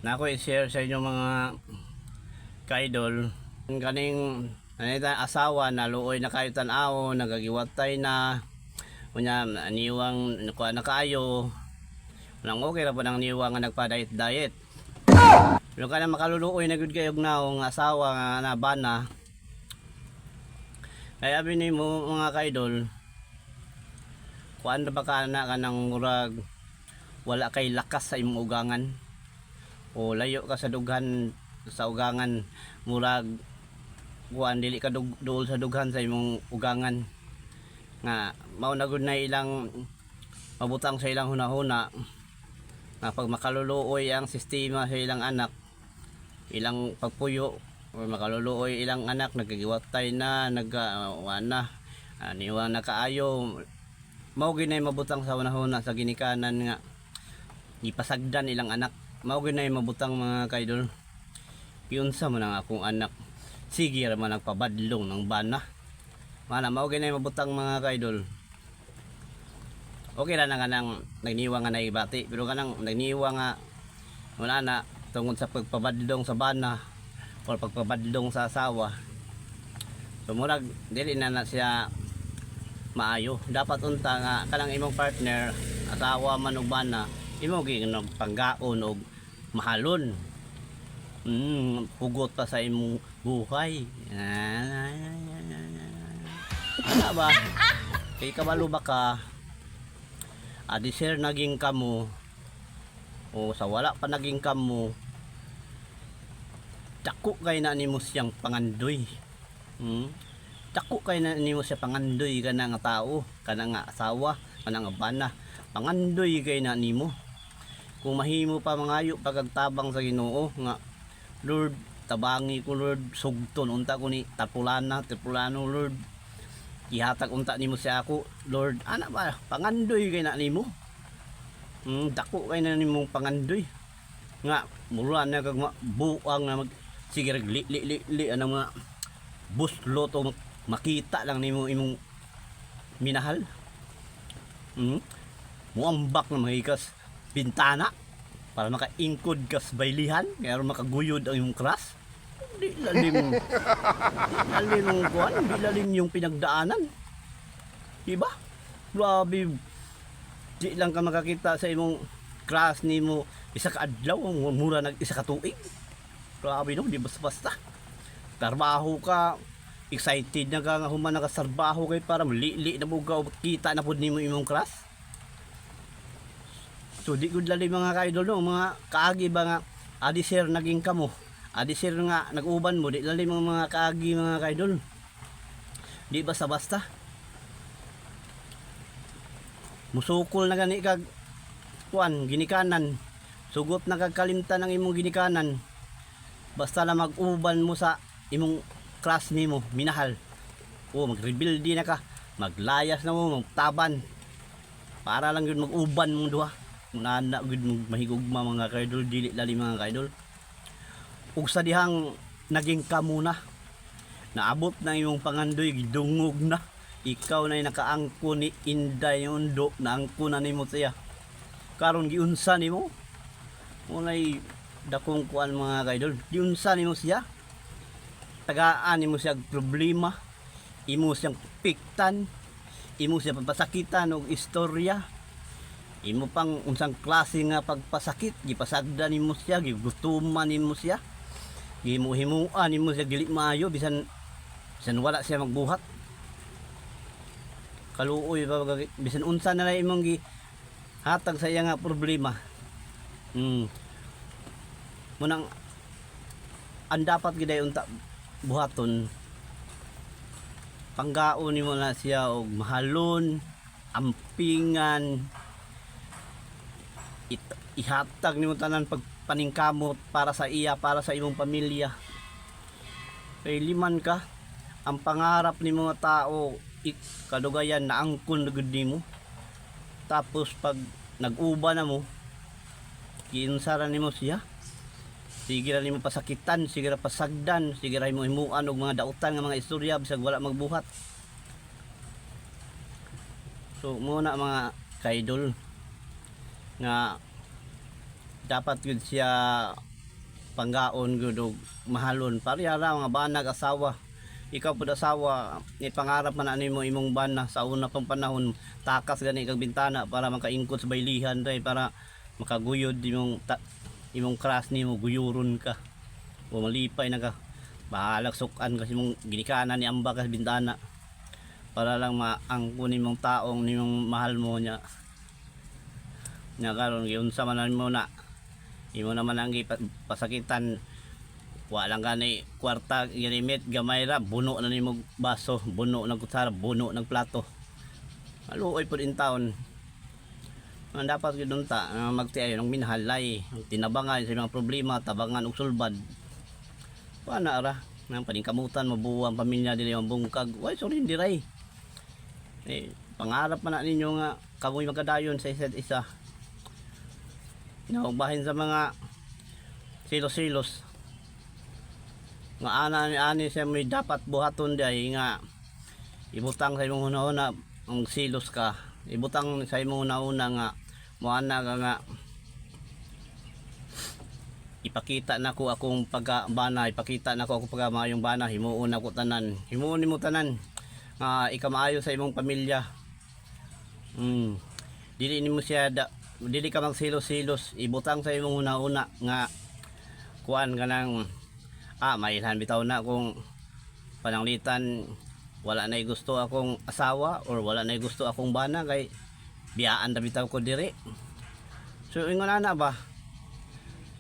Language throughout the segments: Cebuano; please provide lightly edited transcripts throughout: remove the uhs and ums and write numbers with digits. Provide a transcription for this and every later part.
Na ako i-share sa inyo, mga ka-idol, kaning anita asawa na luoy na kayo tan-aw, nagagiwatay na unya, niwang kuha na kaayo nang okay ra po nang niwang nga nagpa-diet diet. Pero kana makaluluoy na gud kayo og nga asawa nga nabana. Kaya abi nimo, mga ka-idol, kuan ra ba ka na kanang murag wala kay lakas sa imong ugangan o layo ka sa dughan sa ugangan, murag kuan, dili ka duol sa dughan sa imong ugangan, nga mao na gud na ilang mabutang sa ilang hunahuna nga pag makaluluoy ang sistema sa ilang anak, ilang pagpuyo or makaluluoy ilang anak, nagagiwatay na, naga na niwa na kaayo, mao gyud nay mabutang sa hunahuna sa ginikanan nga ipasagdan ilang anak. Mao gyud nay mabutang, mga kaidol. Giunsa man ang akong anak, sige ra man nagpabadlong ng bana mana. Mao gyud nay mabutang, mga kaidol. Okay ra na nga nang nagniwa nga naibati, pero kanang nagniwa nga wala na tungod sa pagpabadlong sa bana o pagpabadlong sa asawa, so murag dili na na siya maayo. Dapat unta nga kanang imong partner, asawa man og bana, imo gyud panggaon og mahalon, hugot pa sa imong buhay. Ano ba kay kabalo ba ka adi sir naging kamo o sa wala pa naging kamo, dako kay na nimo siyang pangandoy. Dako kay na nimo siya pangandoy kana nga tao, kana nga asawa, kana nga bana. Pangandoy kay na nimo. Kung mahimo pa, mangayo pagtabang sa Ginoo nga, "Lord, tabangi ko, Lord, sugton unta ko ni tapulana tapulano. Lord, ihatag unta nimo siya ako, Lord." Ana ba, pangandoy kay na nimo. Dako kay na nimong pangandoy nga mura na kag buang nga mag sige rag li li li, li anang mga buslo to, makita lang nimo imong minahal. Muambak na mahikas bintana para makaingkod kas baylihan kaya makaguyod ang imong crush. Di lalim, di lalim ang kuan, di lalim yung pinagdaanan, di ba? Grabe, di lang ka makakita sa imong crush nimo isa ka adlaw, mura nag isa ka tuig. Grabe no, di basta basta trabaho ka, excited na ka nga human na ka sa trabaho kay para malili na bugaw, kita na pud nimo imong crush. So di gud lalim, mga ka-idol, no, mga kaagi ba nga adi sir naging kamo, adi sir nga nag-uban mo, di lalim ang mga kaagi, mga ka-idol, di basta basta. Musukol na gani kag kuan ginikanan, sugot na kag kalimtan ang imong ginikanan, basta lang mag-uban mo sa imong crush nimo minahal o magrebilde na ka, maglayas na mo, magtaban para lang yun mag-uban mong duha. Nana gud mahigugma, mga kaidol, dili lali, mga kaidol. Ug sa dihang naging kamo na, naabot na imong pangandoy, gidungog na, ikaw na nakaangko ni Inday Undo, naangko na nimo siya karon, giunsa nimo? Unay dakong kuan, mga kaidol, giunsa nimo siya? Tagaan nimo siya og problema, imo siyang piktan, imo siya papasakitan og istorya, imo pang unsang klase nga pagpasakit, gipasagdan nimo siya, gigutuman nimo siya, gihimuan nimo siya dili maayo, bisan bisan wala siya magbuhat. Kaluoy ba, bisan unsa na lang imong gi hatag sa iya nga problema. Munang ang dapat giday unta buhaton, panggaon nimo na siya og mahalon, ampingan, ihatag nimo tanan pagpaningkamot para sa iya, para sa imong pamilya, kay liman ka ang pangarap ni mga tao kadugayan naangkon na gud nimo. Tapos pag nag-uba na mo, giunsara nimo siya? Sige ra nimo pasakitan, sige ra pasagdan, sige ra imo himuan og mga dautan nga mga istorya bisag wala magbuhat. So muna, mga kaidol, nga dapat gud siya panggaon gyud og mahalon. Pareha ra mga banag asawa. Ikaw pud asawa, ipangarap man na nimo imong bana sa una pang panahon, takas gani kag bintana para makaingkot sa baylihan day, para makaguyod imong crush nimo, guyuron ka o malipay na ka. Bahalag sukan kasi imong ginikanan ni amba ka sa bintana para lang maangkon nimong taong nimong mahal mo niya. Nya karon giunsa man na nimo na, imo naman ang gipasakitan. Wa lang gani kwarta girimit, gamay ra, buno na nimo baso, buno ng kutsara, buno ng plato. Maluoy pud in town. Ang dapat gyud unta nga magtiayon ang minahalay, ang tinabangan sa mga problema, tabangan og sulbad. Pana ra nang paningkamutan mabuo ang pamilya, dili mabungkag. Way sorry ray. Eh, pangarap man na ninyo nga kamoy magkadayon sa isa't isa. Naugbahin sa mga silos-silos nga ana ni ani siya, may dapat buhaton diay nga ibutang sa imong hunahuna. Ang silos ka, ibutang sa imong hunahuna nga moana ka nga ipakita na ko akong pagkabana, ipakita na ko akong pagkamayong bana, himuon ako tanan, himuon nimo tanan nga ikamaayo sa imong pamilya. Dili nimo siya da, dili ka magsilos-silos. Ibutang sa imong hunahuna nga kuan ka nang mailhan bitaw na kung pananglitan wala na gusto akong asawa or wala na gusto akong bana kay biyaan na bitaw ko diri. So ingon ana ba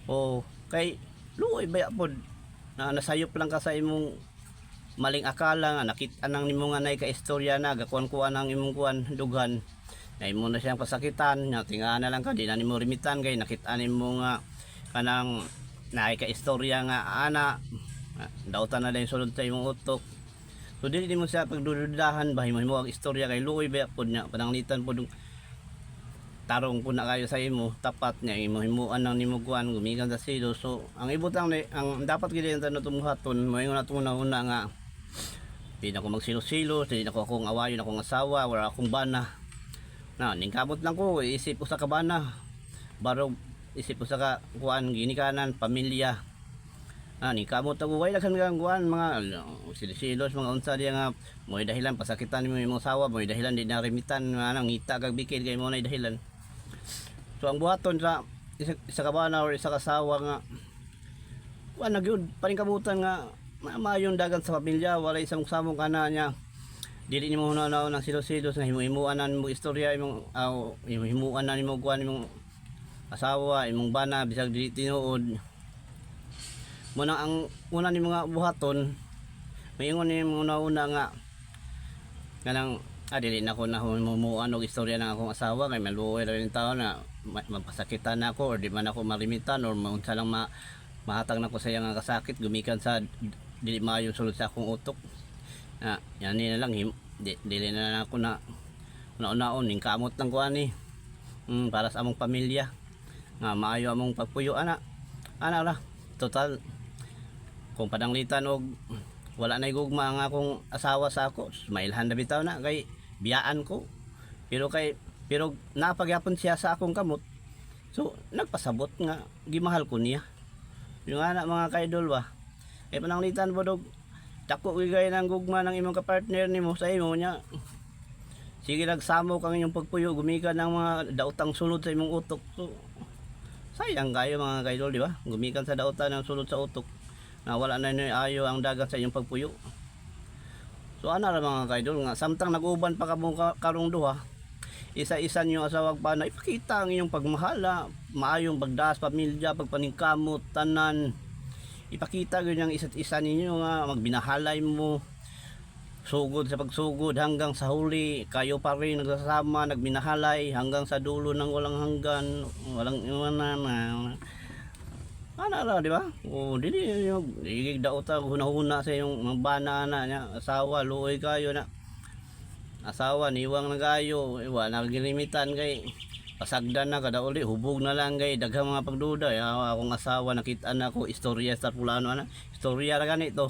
o kay luoy baya pod na nasayop lang ka sa imong maling akala nga nakita nang nimo nga nay ka istorya na gakuan-kuan ang imong kuan dughan na imo na siyang pasakitan nga tinga na lang ka, di na nimo remitan kay nakita nimo nga kanang naay ka istorya nga ana, dautan na lang sulod sa imong utok. So dili nimo siya pagdududahan ba, himo ang istorya kay luoy baya pod niya pananglitan pod tarong po na kayo sa imo tapat niya, imo himuan nang nimo kuan gumikan sa silo. So ang ibutang ni ang dapat gid ang tanong tumuhaton moingon na una una nga di na ko magsilo-silo, di na ko akong awayon akong asawa wala akong bana na ningkamot lang ko isip usa ka bana barog isip usa ka kuan ginikanan pamilya na ningkamot ako way daghan kang kuan mga silo-silos, mga unsa diya nga mo'y dahilan pasakitan nimo imong asawa, mo'y dahilan di na remitan ano, ngita kag bikid kay mo na dahilan. So ang buhaton sa isa ka bana or isa ka asawa nga kuan na gyud paningkamutan nga maayon dagan sa pamilya, walay isang samong kana niya, dili nimo hunahuna ng silo-silos nga himo-himuan na nimo istorya imong aw himo-himuan na nimo kuan imong asawa, imong bana bisag dili tinuod. Muna ang una ni mga buhaton, maingon ni una-una nga kanang dili na ko na humuan og istorya ng akong asawa kay maluoy ra rin tao na mapasakitan na ako or di man ako marimitan or maunsa lang mahatag na ko sa iyang nga kasakit gumikan sa dili maayo sulod sa akong utok na yan na lang dili na lang ako na una-unaon, ning kamot lang ko ani para sa among pamilya nga maayo among pagpuyo ana ana ra. Total kung pananglitan og wala na gugma ang akong asawa sa ako, mailhan na bitaw na kay biyaan ko, pero kay pero napagyapon siya sa akong kamot, so nagpasabot nga gimahal ko niya. Yung ana mga kaidol ba, kay pananglitan po dog dako gigay ng gugma ng imong kapartner nimo sa imo niya, sige nagsamok ang inyong pagpuyo gumikan ng mga daotang sulod sa imong utok. So sayang kayo mga kaidol, di ba? Gumikan sa dautan ng sulod sa utok na wala na niyo ayo ang dagat sa inyong pagpuyo. So ana ra mga kaidol nga samtang nag-uban pa kamo karong duha, isa-isa niyo asawag pa na ipakita ang inyong pagmahala, maayong pagdaas pamilya, pagpaningkamot tanan. Ipakita gyud ang isa't isa ninyo nga magbinahalay mo sugod sa pagsugod hanggang sa huli, kayo pa rin nagsasama, nagminahalay hanggang sa dulo ng walang hanggan, walang iwanan na ana ra, di ba? O dili yung dili dauta hunahuna sa iyong mga bana na niya asawa, luoy kayo na asawa niwang na kayo, wa na gilimitan kay pasagdan na kada uli, hubog na lang kay daghang mga pagduda. Ya, akong asawa nakita na ako istorya sa pulano ana, istorya ra ganito.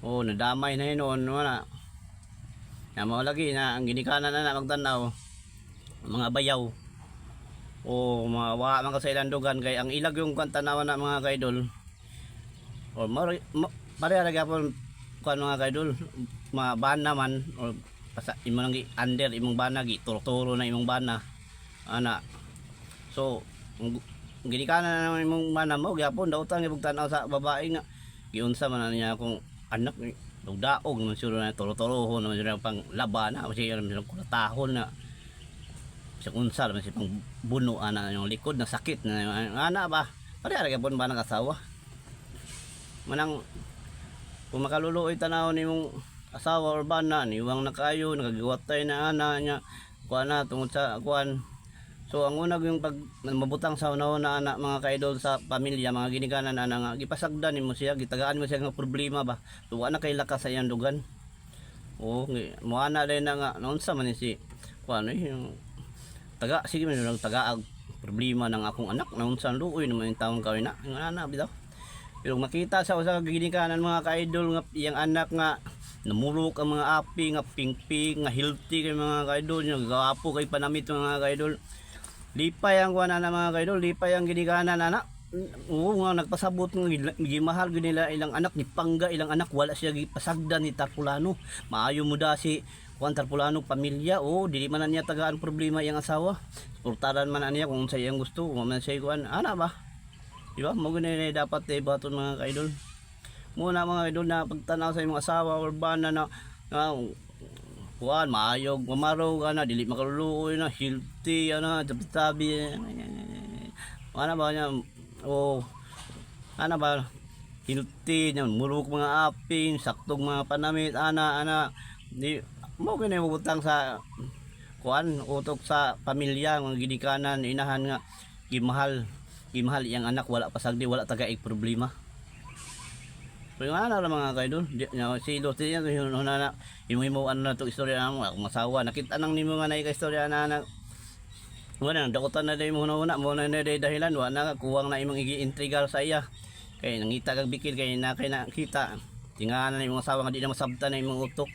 Oh, nadamay na hinuon wala. Ya mao lagi na ang ginikanan na na magtan-aw mga bayaw. O mga wa man ka sa ilang dugan kay ang ilag yung kwan tanawan na, mga kaidol. O pareha ra gyapon kuan, mga kaidol, mga bana man o pasa imo nang gi under imong bana, gi turo-turo na imong bana ana. So ang ginikanan na naman imong bana mo gyapon dautan gyud tanaw sa babae nga giunsa man na niya akong anak ni daog naman siguro na turo-turohon naman siguro pang laba na o siya naman siguro kulatahon na sa unsa naman siya pang buno ana, yung likod na sakit na ana ba. Pareha ra gyapon ba ng asawa manang kung makaluluoy tanaw nimong asawa or bana, niwang na kayo, nakagiwatay na ana niya, kuan na tungod sa kuan. So ang unag yung pag mabutang sa una ana, mga kaidol, sa pamilya, mga ginikanan ana nga gipasagdan nimo siya, gitagaan mo siya nga problema ba. So wa na kay lakas sa iyang dugan. Oo, mo ana din na nga naunsa man ni si kuan eh, yung taga sige man lang tagaag problema ng akong anak, naunsa ang luoy naman yung taong kawin na yung ana bitaw. Pero makita sa usa ka ginikanan, mga ka-idol, nga iyang anak nga namurok ang mga api nga pingping nga healthy kay, mga ka-idol, nga gwapo kay panamit, mga ka-idol. Lipay ang kuan na, mga ka-idol, lipay ang ginikanan ana. Oo nga nagpasabot nga gimahal gyud nila ilang anak ni pangga ilang anak, wala siya gipasagdan ni Tarpulano. Maayo mo da si kuan Tarpulano pamilya, oo, dili man na niya tagaan problema iyang asawa. Suportaran man na niya kung unsa iyang gusto, kung man siya kuan ana ba. Di ba? Mo gani na dapat eh baton, mga ka-idol. Muna, mga idol, na pagtanaw sa imong asawa or bana na, na kuan maayog mamarog ana, dili makaluluoy na healthy ana, tabi-tabi ana ba niya o ana ba, healthy niya, murok mga aping, saktong mga panamit ana ana, di mo gani butang sa kuan utok sa pamilya, mga ginikanan, inahan nga gimahal gimahal iyang anak, wala pasagdi, wala tagaig problema. So yung ana lang, mga kaidol, di na si Los di niya yun na imo ano na to istorya na mo akong asawa, nakita nang nimo nga naay ka istorya na na wala nang dakutan na day mo una mo na na day dahilan wa na kuwang na imong igi-intrigar sa iya kay nangita kag bikil kay na kay nakita tingahan na imong asawa nga di na masabtan na imong utok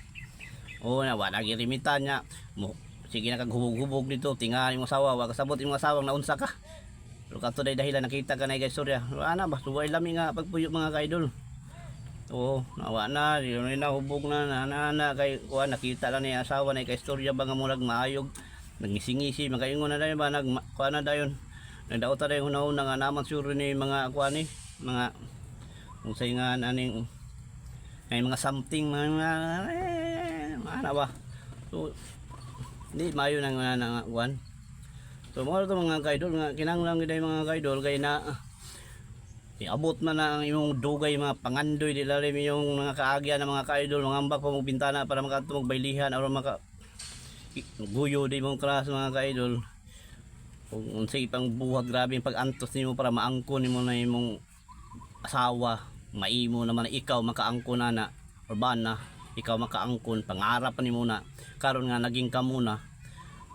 o na wala girimitan niya mo, sige na kag hubog-hubog dito, tingahan imong asawa, wa kasabot imong asawa naunsa ka. Pero kato day dahilan nakita ka na kay istorya ana ba, suway lami nga pagpuyo, mga kaidol. Oo, nawa na, yun na hubog na, na, na, na, kay kuha, nakita lang niya asawa na kay istorya ba nga murag maayog, nagngisi-ngisi, makaingon na dayon ba, nag, kuha na dayon, nagdaot na dayon una nga naman sure ni mga kuha ni, mga, kung sa nga aning, ay mga something, mga, eh, mga ano ba, so, hindi, maayo na nga na kuhan. So, mga ito, mga kaidol, nga, kinanglan gid ay, mga kaidol, kay na, iabot man na ang imong dugay mga pangandoy, di lalim yung mga kaagya ng mga kaidol, mga ambak pa mong bintana para makadto mong baylihan aron maka guyo di mong class, mga kaidol. Kung unsay pang buhat, grabe ang pag-antos nimo para maangkon nimo na imong asawa, maimo naman na ikaw makaangkon na na or bana, ikaw makaangkon, pangarap pa nimo na karon nga naging kamo na.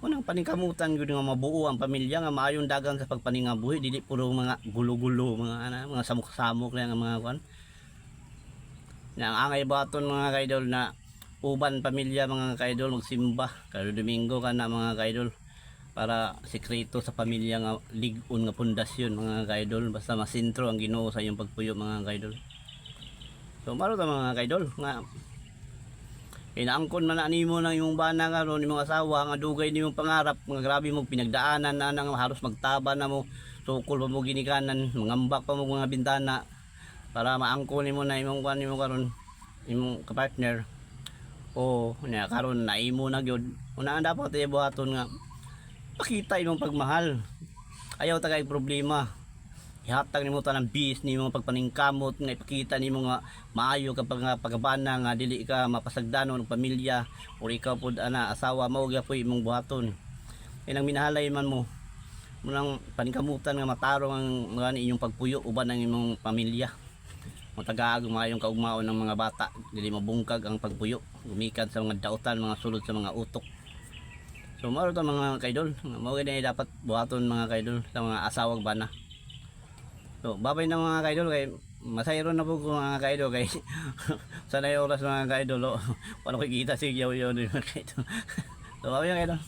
Unang paningkamutan gyud nga mabuo ang pamilya nga maayong dagan sa pagpaningabuhi, dili puro mga gulo-gulo, mga ana, mga samok-samok lang ang mga kuan. Na ang angay baton, mga kaidol, na uban pamilya, mga kaidol, magsimba kada Domingo kana, mga kaidol, para sekreto sa pamilya nga lig-on nga pundasyon, mga kaidol, basta masentro ang Ginoo sa iyong pagpuyo, mga kaidol. So maro ta, mga kaidol, nga inaangkon man na nimo ng imong bana karon, imong asawa nga dugay nimong pangarap, nga grabe mo pinagdaanan na nang halos magtaba na mo, sukol pa mo ginikanan, mangambak pa mo mga bintana para maangkon nimo na imong kuan nimo karon, imong kapartner o nya karon naimo na gyud. Una ang dapat ibuhaton nga pakita imong pagmahal, ayaw ta kay problema, ihatag nimo tanang bis nimo pagpaningkamot nga ipakita nimo nga maayo kapag nga pagabana nga dili ka mapasagdanon ng pamilya or ikaw pod ana asawa mao gyapon imong buhaton. Inang minahalay man mo munang paningkamutan nga matarong ang mga inyong pagpuyo uban ang imong pamilya, matagaag maayong kaugmaon ng mga bata, dili mabungkag ang pagpuyo gumikan sa mga dautan, mga sulod sa mga utok. So mao to, mga kaidol, mao gid dapat buhaton, mga kaidol, sa mga asawag bana. So, babay na, mga kaidol, kay masayro na po ko, mga kaidol, kay sanay oras, mga kaidol. Oh. Paano kita si Yaw yun, mga kaidol. So, babay na, kaidol.